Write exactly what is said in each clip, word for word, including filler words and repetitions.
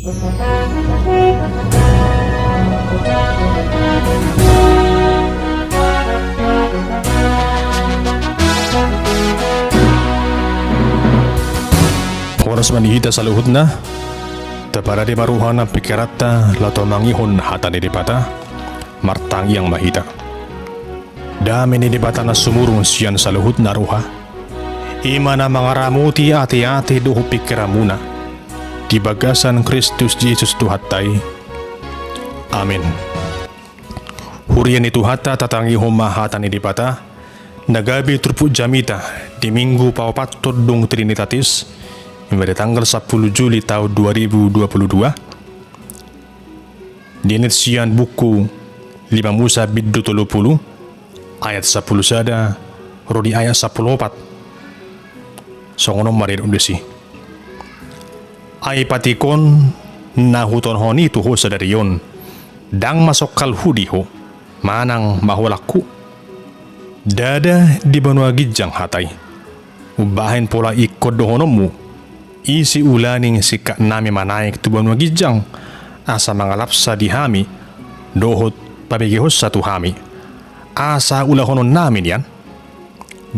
Horas ma di hita saluhutna. Taparade ma roha nang pingkiranta laho tumangihon hata ni Debata. Martangiang ma hita. Dame ni Debata na sumurung sian saluhutna roha, i ma na mangaramoti ateate dohot pingkiranmuna di bagasan Kristus Jesus Tuhanta i. Amen. Huria ni Tuhanta, tatangihon ma hata ni Debata na gabe turpuk jamita di Minggu paopathon dung Trinitatis, i ma di tanggal sampulu Juli taon dua ribu dua puluh dua. Dienet sian buku Lima Musa bindu tolu pulu, ayat sampulu sada ro di ayat sampulu opat. Songon on ma didok disi. Ai patik on na hutonhon i tu ho sadari on, ndang masongkalhu di ho manang maholanghu. Ndada di banua ginjang hata i. Umbahen pola ingkon dohononmu, ise ulaning singkatnami manaek tu banua ginjang, asa mangalapsa di hami, dohot pabegehonsa tu hami, asa ulahononnami nian?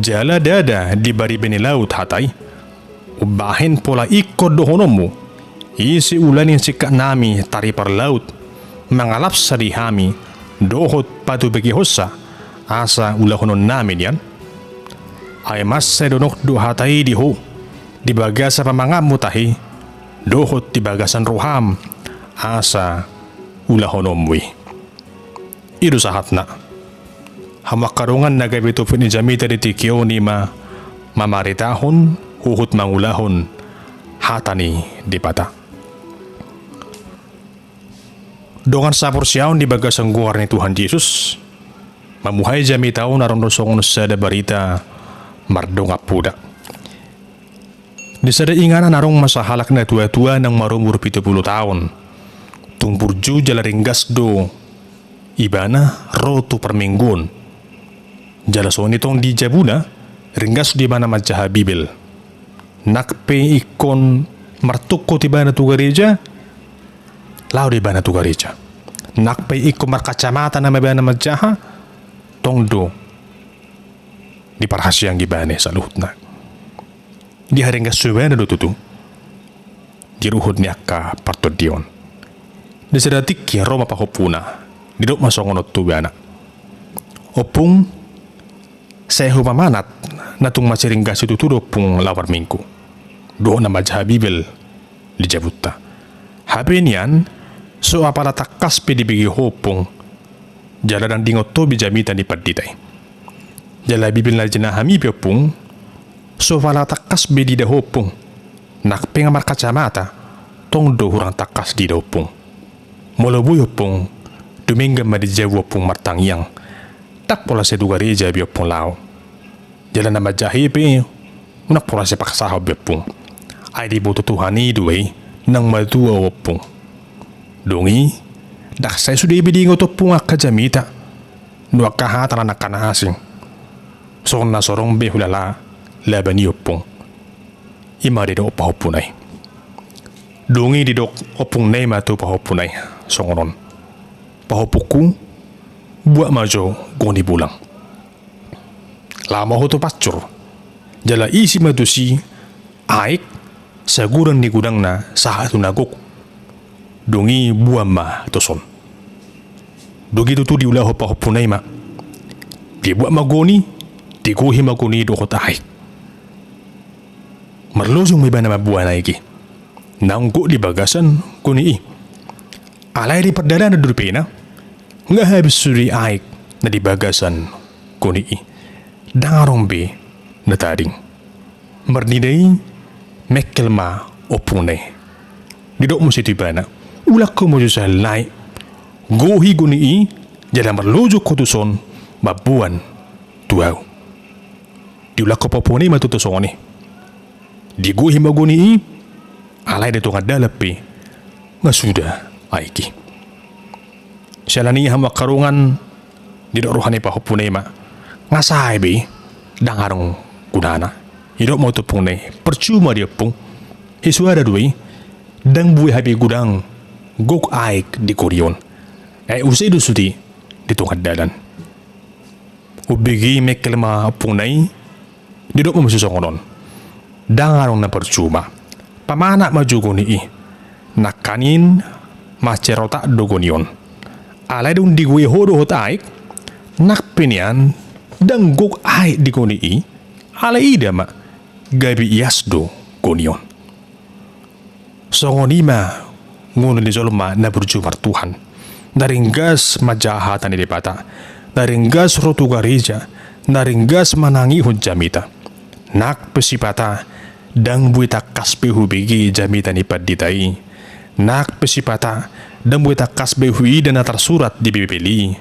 Jala ndada di bariba ni laut hata i. Umbahen pola ingkon dohononmu, ise ulaning singkatnami taripar laut, mangalapsa di hami, dohot patubegehonsa, asa ulahononnami nian? Ai mansai donok do hata i di ho, di bagasan pamanganmu tahe, dohot di bagasan roham, asa ulahononmu i. I do sahatna. Hamu angka dongan, na gabe topik ni jamita di tingki on i ma mamaritahon huhut mangulahon hata ni Debata. Dongan saporseaon di bagasan goar ni Tuhan Jesus, mamuhai jamita on adong do songon sada barita mardongan poda. Di sada inganan adong ma sahalak natuatua naung marumur pitu pulu taon. Tung burju jala ringgas do ibana ro tu parmingguon. Jala songon i tong di jabuna, ringgas do ibana manjaha Bibel. Nang pe ingkon martungkot ibana tu gareja, laho do ibana tu gareja. Nang pe ingkon markacamata nama ibana manjaha, tong do diparhaseang ibana i saluhutna. Diharinggas ibana do tutu di ruhut ni angka partondion. Di sada tingki ro ma pahompuna, didok ma songon on tu ibana. Ompung, sai hupamanat, na tung masiringgas i tutu do ompung laho parminggu, dohot na manjaha Bibel di jabunta. Hape nian, so apala tangkas pe dibege ho ompung, jala ndang diingot ho be jamita ni pandita i. Jala Bibel na jinahami pe ompung, so apala tangkas be diida ho ompung, nang pe nga markacamata, tong do hurang tangkas diida ompung. Molo boi ompung, dumenggan ma di jabu ompung martangiang. Ndang pola sai tu gareja be ompung laho. Jala na manjaha i pe, unang pola sai paksahon be ompung. Ai diboto Tuhan i do i, naung matua ompung. Dung i, ndang sai sude be diingot ompung angka jamita, dohot angka hata ni angka na asing. Songon na so adong be hulala laban i ompung. I ma didok pahompuna i. Dung i didok ompungna i ma tu pahompuna i, songon on. Pahompungku, buat ma jo goni bulang. Laho ma ho tu pansur. Jala isi ma tusi aek sagodang ni godangna sahat tu na gok. Dung i buan ma tuson. Dung i tutu diulahon pahompuna i ma. Dibuat ma goni, digohi ma goni i dohot aek. Marlojong ma ibana mamboan aek i. Naung gok di bagasan goni i. Alai di pardalanan do dipena, nga habis sude aek na di bagasan goni i. Ndang adong be na tading. Marnida i mengkel ma ompungna i. Didok muse tu ibana, ulahon ma jo sahali nai. Gohi goni i, jala marlojong ho tuson mamboan tu ahu. Diulahon pahompuna i ma tutu songon i. Digohi ma goni i, alai di tonga dalan pe nga suda aek i. Siala ni i hamu angka dongan, didok roha ni pahompuna i ma, nga sae be i, ndang adong gunana. Didok ma tu ompungna i, percuma do i ompung. Hisuada do i, Ndang boi hape godang gok aek di goni on. Aek use do sude di tonga dalan. Umbege mengkel ma ompungna i, didok ma muse songon on: Ndang adong na parjuma. Pamanat ma jo goni i. Nangkaning mansai rotak do goni on. Alai dung digoe ho dohot aek, nang pe nian ndang gok aek di goni i, alai ida ma, gabe ias do goni on. Songon i ma ngolu ni jolma na burju martuhan, na ringgas manjaha hata ni Debata, na ringgas ro tu gareja, na ringgas manangihon jamita. Nang pe sipata ndang boi tangkas be hubege jamita ni pandita i. Nang pe sipata ndang boi tangkas be huida na tarsurat di Bibel i.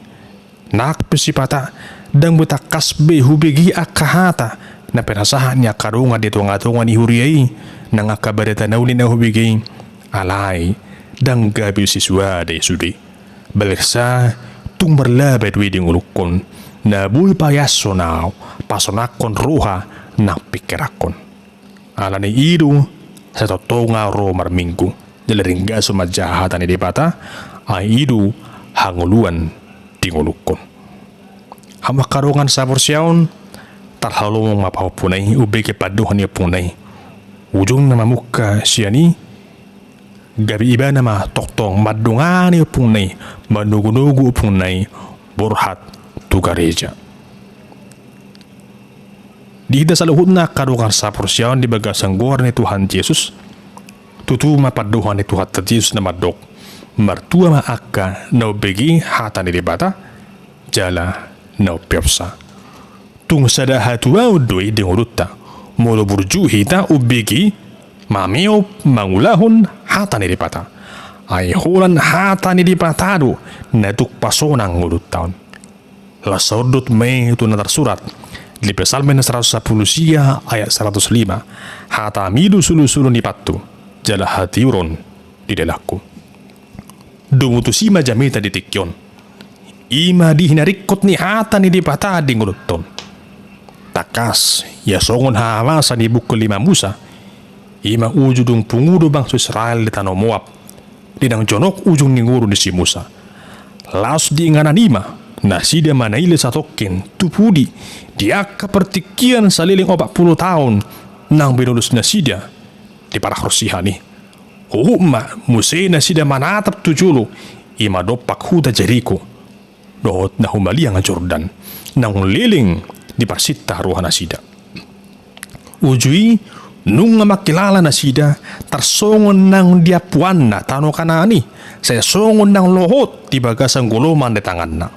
Nang pe sipata ndang boi tangkas be hubege angka hata na pinasahat ni angka dongan di tongatonga ni huria i, nang angka barita na uli na hubege i, alai ndang gabe sisuada i sude. Baleksa tung marlaba do i di ngolungkon, na boi paiashon ahu, pasonanghon roha nang pingkiranghon. Alani i do sai tongtong ahu ro marminggu, jala ringgas ahu manjaha hata ni Debata, ai i do hangoluan di ngolungkon. Hamu angka dongan sahaporseaon, tarhalomong ma pahompuna i, umbege pandohan ni ompungna i. Ujungna mamungka sian i, gabe ibana ma tongtong mandongani ompungna i, manogunogu ompungna i borhat tu gareja. Di hita saluhutna angka dongan sahaporseaon di bagasan goar ni Tuhan Jesus, tutu ma pandohan ni Tuhanta Jesus na mandok: Martua ma angka na umbege hata ni Debata, jala na umpeopsa. Tung sada hatuaon do i di ngolunta, molo burju hita umbege mameop mangulahon hata ni Debata. Ai holan hata ni Debata do na tuk pasonang ngolunta on. Laos saondot ma i tu na tarsurat di Psalmen saratus sampulu sia ayat saratus lima: Hatami do sulusulu ni pantu, jala hatiuron di dalanku. Domu tusi ma jamita di tingki on. I ma di na ringkot ni hata ni Debata di ngolunta on. Tangkas, ia songon hamamasa ni buku lima Musa, i ma uju dung pungu do bangso Israel di tano Moab, di naung jonok ujung ni ngolu ni si Musa. Laos di inganan i ma nasida manaile satongkin tu pudi di angka partingkian saleleng opat pulu taon naung binolos nasida di parhorsihan i. Huhut ma muse nasida manatap tu jolo, i ma dompak huta Jeriko dohot na humaliang Jordan, naung leleng diparsinta roha nasida. Uju i nunga mangkilala nasida tarsongon naung diampuanna tano Kanaan i, sai songon naung lohot di bagasan goloman ni tanganna.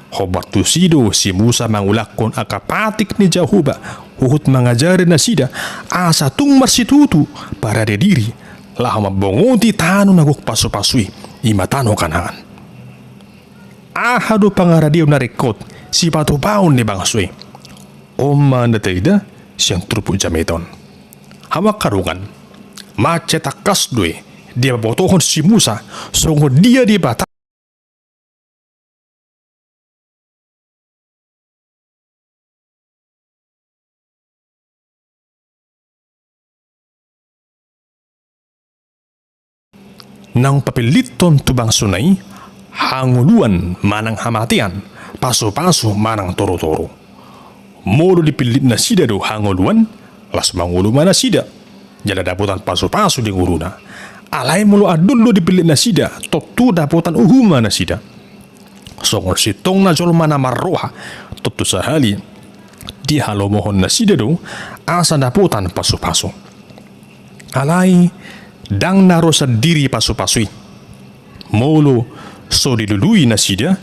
Hombar tusi do si Musa mangulakhon angka patik ni Jahowa huhut mangajari nasida, asa tung marsitutu parade diri laho mambongoti tano na gok pasupasu i, i ma tano Kanaan. Aha do pangaradeon na ringkot sipatupaon ni bangso i? On ma na taida sian turpuk jamita on. Hamu angka dongan, mansai tangkas do i dipabotohon si Musa songon dia Debata naung papilliton tu bangsona i hangoluan manang hamatean, pasupasu manang torotoro. Molo dipillit nasida do hangoluan, laos mangolu ma nasida jala dapotan pasupasu di ngoluna. Alai molo andul do dipillit nasida, tontu dapotan uhum ma nasida. Songon sintongna jolma na marroha, tontu sahali dihalomohon nasida do asa dapotan pasupasu. Alai ndang na ro sandiri pasupasu i molo so dilului nasida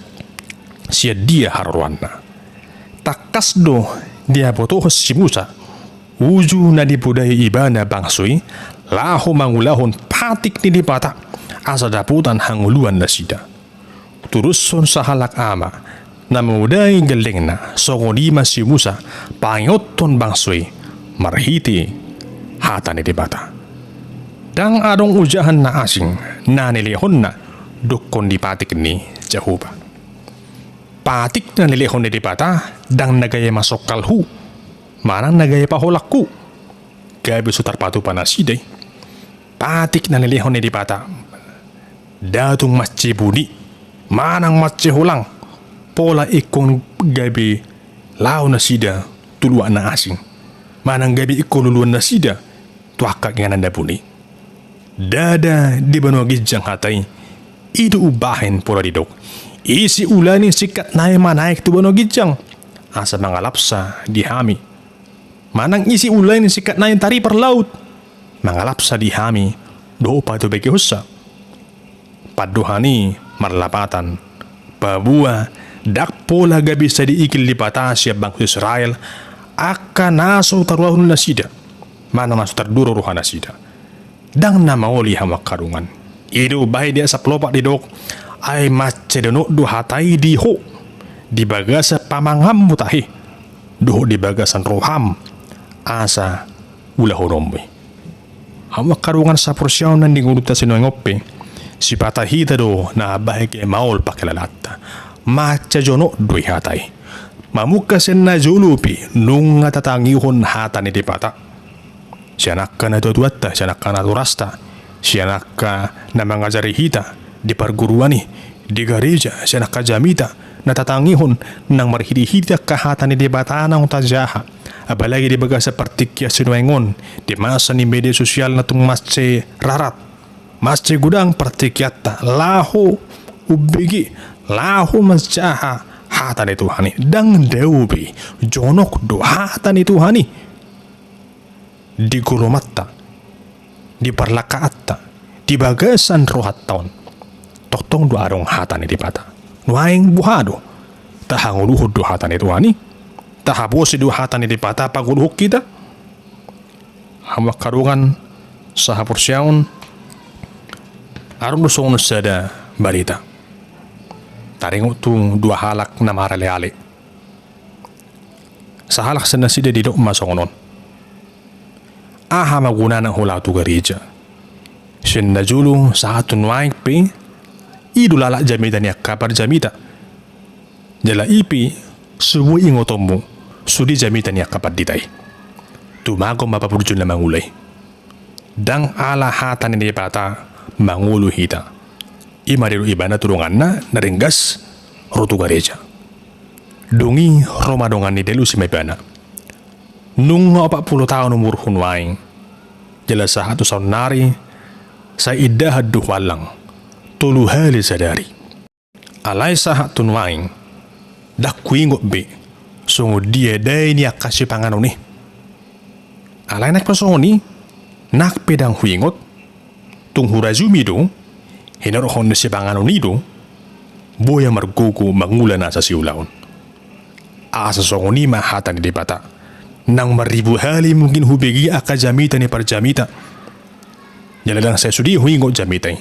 sian dia haroroanna. Tangkas do dipabotohon si Musa uju na dipodai ibana bangso i laho mangulahon patik ni Debata asa dapotan hangoluan nasida. Turushon sahalak ama na mamodai gellengna, songon i ma si Musa paingothon bangso i marhite hata ni Debata. Ndang adong ojahan na asing na nilehonna dokkon ni patik ni Jahowa. Patik na nilehon ni Debata ndang na gabe masongkalhu manang na gabe paholanghu. Gabe so tarpatupa nasida i. patik na nilehon ni Debata. Nda tung mansai buni manang mansai holang, pola ingkon gabe laho nasida tu luat na asing, manang gabe ingkon luluan nasida tu angka inganan na buni. Ndada di banua ginjang hata i, i do umbahen pola didok: Ise ulaon ni singkat nai manaek tu banua ginjang, asa mangalapsa di hami? Manang ise ulaon ni singkat nai taripar laut, mangalapsa di hami dohot patubegehonsa? Pandohan i marlapatan, paboa ndang pola gabe sai diigil Debata sian bangso Israel angka na so taruahon nasida, manang na so tarduru roha nasida. Ndang na maol i, hamu angka dongan. I do umbahen di ayat sampulu opat didok: Ai mansai jonok do hata i di ho, di bagasan pamanganmu tahe, dohot di bagasan roham, asa ulahononmu i. Hamu angka dongan saporseaon na di ngolunta sinuaeng on pe, sipata hita do na bahen gabe maol pangkilalanta. Mansai jonok do i hata i. Mamungka sian na jolo pe nunga tatangihon hata ni Debata sian angka natuatuanta, sian angka naturasta, sian angka na mangajari hita di parguruan i, di gareja, sian angka jamita na tatangihon nang marhitehite angka hata ni Debata naung tajaha. Apalagi di bagasan partingkian sinuaeng on, di masa ni media sosial na tung mansai rarat, mansai godang partingkianta laho umbege, laho manjaha hata ni Tuhan i. Ndang dao be, jonok do hata ni Tuhan i di golomanta, di parlangkanta, di bagasan rohanta on. Tongtong do adong hata ni Debata. Nuaeng boha do? Tahangoluhon do hata ni Tuhan i? Tahabosi do hata ni Debata pangoluhon hita? Hamu angka dongan sahaporseaon, adong do songon sada barita. Taringot tu dua halak na maraleale. Sahalak sian nasida didok ma songon on: Aha ma gunana ho laho tu gareja? Sian na jolo sahat tu nuaeng pe i do lalap jamita ni angka parjamita. Jala i pe so boi ingotonmu sude jamita ni angka pandita i. Tumagon ma paburju na mangula i. Ndang ala hata ni Debata mangolu hita. I ma didok ibana tu donganna na ringgas ro tu gareja. Dung i ro ma dongan ni dalusi ma ibana. Nunga opat pulu taon umurhu nuaeng, jala sahat tu saonnari sai indahan do huallang tolu hali sadari. Alai sahat tu nuaeng ndang huingot be songon dia dae ni angka sipanganon i. Alai nang pe songon i, nang pe ndang huingot, tung hurajumi do, hinorhon ni sipanganon i do boi ahu margogo mangula nasa siulaon. Asa songon i ma hata ni Debata. Nang marribu hali mungkin hubege angka jamita ni parjamita, jala ndang sai sude huingot jamita i.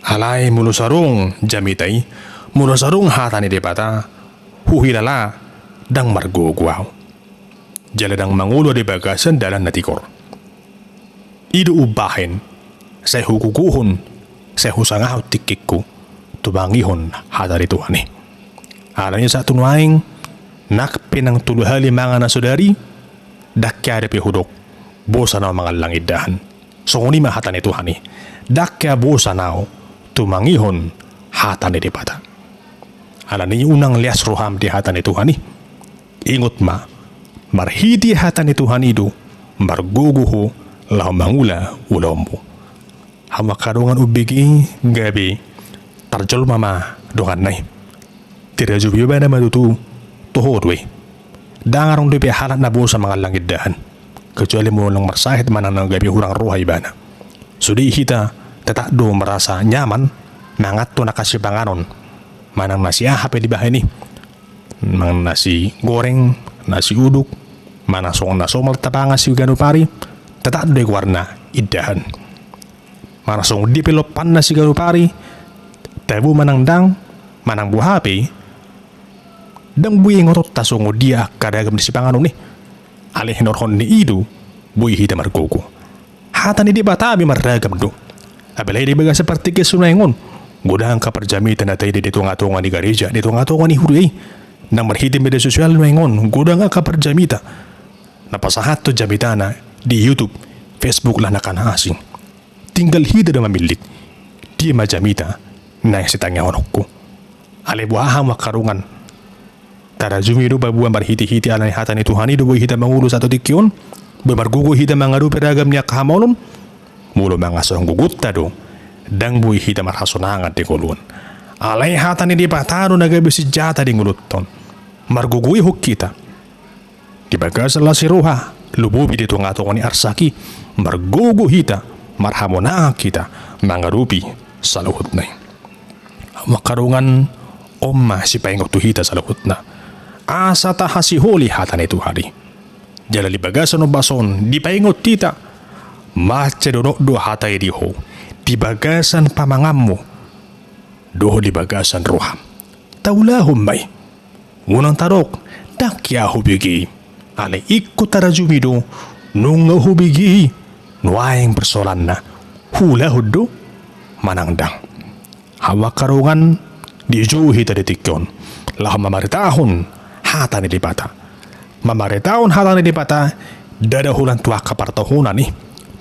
Alai molo so adong jamita i, molo so adong hata ni Debata, huhilala ndang margogo ahu, jala ndang mangolu di bagasan dalan na tigor. I do umbahen sai hugogohon, sai husangahon tingkingku tumangihon hata ni Tuhan i. Alani sahat tu nuaeng, nang pe nang tolu hali mangan na sadari, ndang hea dope hudok bosan ahu mangallang indahan. Songon i ma hata ni Tuhan i. Ndang hea bosan ahu tumangihon hata ni Debata. Alani i unang leas roham di hata ni Tuhan i. Ingot ma, marhite hata ni Tuhan i do margogo ho laho mangula ulaonmu. Hamu angka dongan, umbege i gabe tarjolma ma donganna i. Dirajumi ibana ma tutu, toho do i. Ndang adong dope halak na bosan mangallang indahan, kecuali molo naung marsahit manang na gabe hurang roha ibana. Sude hita tetap do merasa nyaman manganhon angka sipanganon manang na siaha pe dibahen i. Manang nasi goreng, nasi uduk, manang songon na somal tapangan siganup ari, tetap do i goarna indahan. Manang songon dia pe lompanna siganup ari, tabo manang ndang, manang boha pe, ndang boi ingotonta songon dia angka ragam ni sipanganon i. Alai hinorhon ni i do boi hita margogo. Hata ni Debata pe marragam do. Apalagi di bagasan partingkian sinuaeng on, godang angka parjamita na taida di tongatonga ni gareja, di tongatonga ni huria i. Nang marhite media sosial nuaeng on, godang angka parjamita na pasahathon jamitana di YouTube, Facebook, laho nangkin na asing. Tinggal hita do mamillit. Dia ma jamita naeng sitangihononku. Alai boha hamu angka dongan? Tarajumi do paboa marhitehite ala ni hata ni Tuhan i do boi hita mangolu sahat tu tingki on? Boi margogo hita mangadopi ragam ni angka hamaolon? Molo mangasahon gogonta do, ndang boi hita marhasonangan di ngolu on. Alai hata ni Debata do na gabe sinjata di ngolunta on. Margogo ihut hita di bagasan las ni roha, lumobi di tongatonga ni arsak i, margogo hita, marhamonangan hita mangadopi saluhutna i. Hamu angka dongan, on ma sipaingot tu hita saluhutna, asa tahasiholi hata ni Tuhan i. Jala di bagasan ombas on dipaingot hita, mansai donok do hata i di ho, di bagasan pamanganmu dohot di bagasan roham. Taulahon ma i. Unang tadok, ndang hea hubege i. Alai ingkon tarajumi do, nunga hubege i, nuaeng persoalanna, huulahon do manang ndang? Hamu angka dongan, dijou hita di tingki on laho mamaritahon hata ni Debata. Mamaritahon hata ni Debata, ndada holan tu angka partohonan i,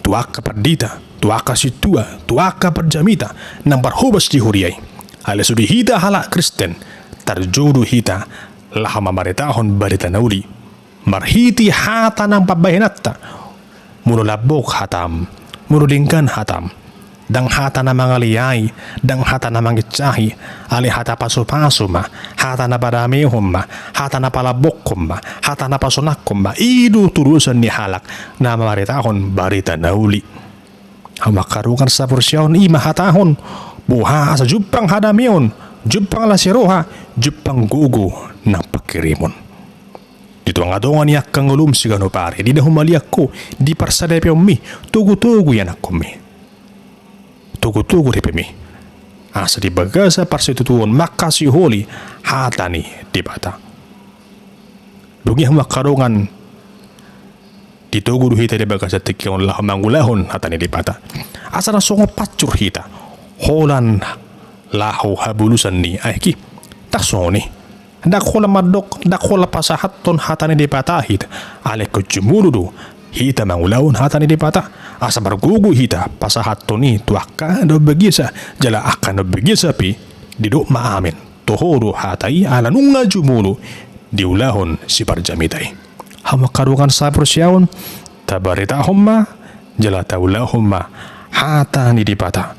tu angka pandita, tu angka sintua, tu angka parjamita na marhobas di huria i. Alai sude hita halak Kristen, tarjou do hita laho mamaritahon barita na uli marhite hata nang pambahenanta. Molo lambok hatam, molo denggan hatam, ndang hata na mangaleai, ndang hata na manginsahi, alai hata pasupasu ma, hata na padamehon ma, hata na palambokhon ma, hata na pasonanghon ma. I do tudosan ni halak na mamaritahon barita na uli. Hamu angka dongan saporseaon, i ma hatahon, boha asa jumpang hadameon, jumpang las ni roha, jumpang gogo nang pangkirimon. Di tongatonga ni angka ngolum siganup ari, di na humaliang ho, di parsadapeonmi, togutogu ianakkonmi. Togutogu ripemi. Asa di bagasan parsitutuon mangkasiholi hata ni Debata. Dung i hamu angka dongan, ditogu do hita di bagasan tingki on laho mangulahon hata ni Debata. Asa na songon pansur hita holan laho habulusan ni aek i. Ndang songon i. Ndang holan mandok, ndang holan pasahathon hata ni Debata hita. Alai ingkon jumolo do hita mangulahon hata ni Debata. Asa margogo hita pasahathon i tu angka na umbagiasa, jala angka na umbagiasa pe didok ma amen. Toho do hata i ala nunga jumolo diulahon siparjamita i. Hamu angka dongan saporseaon, tabaritahon ma jala taulahon ma hata ni Debata.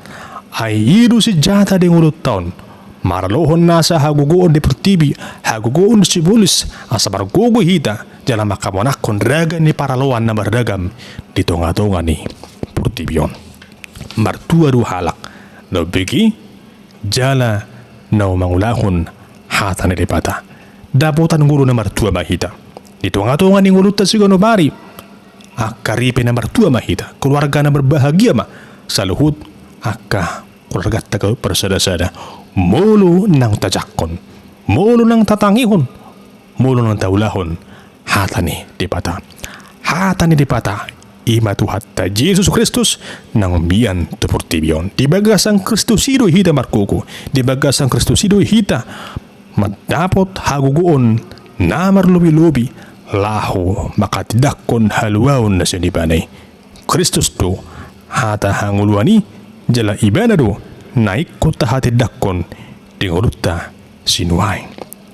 Ai i do sinjata di ngolunta on, maralohon nasa hagogoon di portibi, hagogoon sibolis, asa margogo hita jala manghamonanghon ragam ni paraloan na marragam di tongatonga ni portibi on. Martua do halak na umbege jala na mangulahon hata ni Debata. Dapotan ngolu na martua ma hita di tongatonga ni ngolunta siganup ari. Angka ripe na martua ma hita, keluarga na berbahagia ma saluhut angka keluarganta ganup marsadasada. Molo nang tajangkon, molo nang tatangihon, molo nang taulahon hata ni Debata. Hata ni Debata i ma Tuhanta Jesus Kristus naung mian tu portibi on. Di bagasan Kristus i do hita margogo, di bagasan Kristus i do hita mandapot hagogoon na marlobilobi laho manghatindanghon haluaon na sian Ibana i. Kristus do hata hangoluan i, jala Ibana do na ingkon tahatindanghon di ngolunta sinuaeng.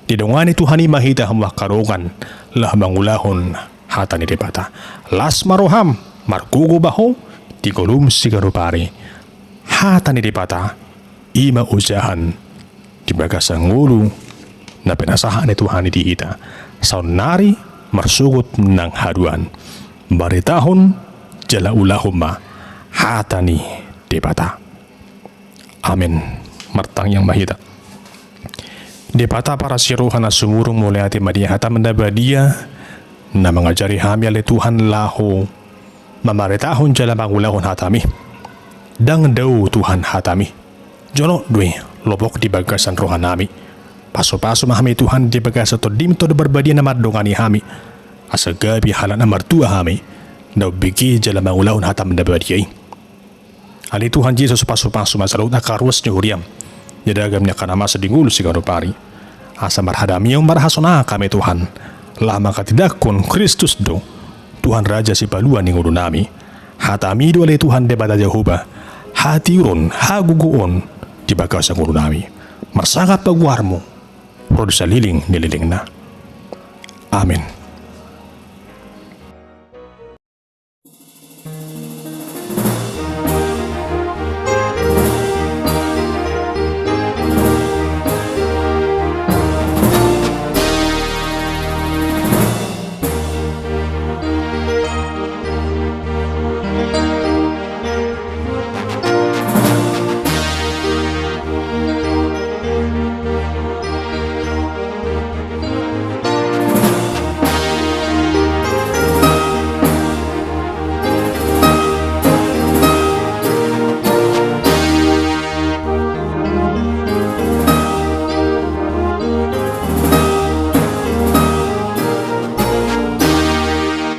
Didongani Tuhan i ma hita hamu angka dongan laho mangulahon hata ni Debata. Las ma roham, margogo ma ho di ngolum siganup ari. Hata ni Debata i ma ojahan di bagasan ngolu na pinasahat ni Tuhan i di hita saonnari marsogot nang haduan. Baritahon jala ulahon ma hata ni Debata. Amen. Martangiang ma hita. Debata parasi roha na sumurung, mauliate ma di hatam na badia na mangajari hami ale Tuhan laho mamaritahon jala mangulahon hatami. Ndang dao Tuhan hatami. Jonok do i, lobok di bagasan rohanami. Pasupasu ma hami Tuhan di bagasan Tondim Tondi Parbadia na mandongani hami. Asa gabe halak na martua hami na umbege jala mangulahon hatam na badia i. Ale Tuhan Jesus, pasupasu ma saluhut angka ruas ni huriam di ragam ni angka na masa di ngolu siganup ari. Asa marhadameon marhasonangan hami Tuhan, laho manghatindanghon Kristus do Tuhan Raja Sipalua ni ngolunami. Hatami do ale Tuhan Debata Jahowa, hatiuron, hagogoon di bagasan ngolunami. Marsangap ma goarmu ro di saleleng ni lelengna. Amen.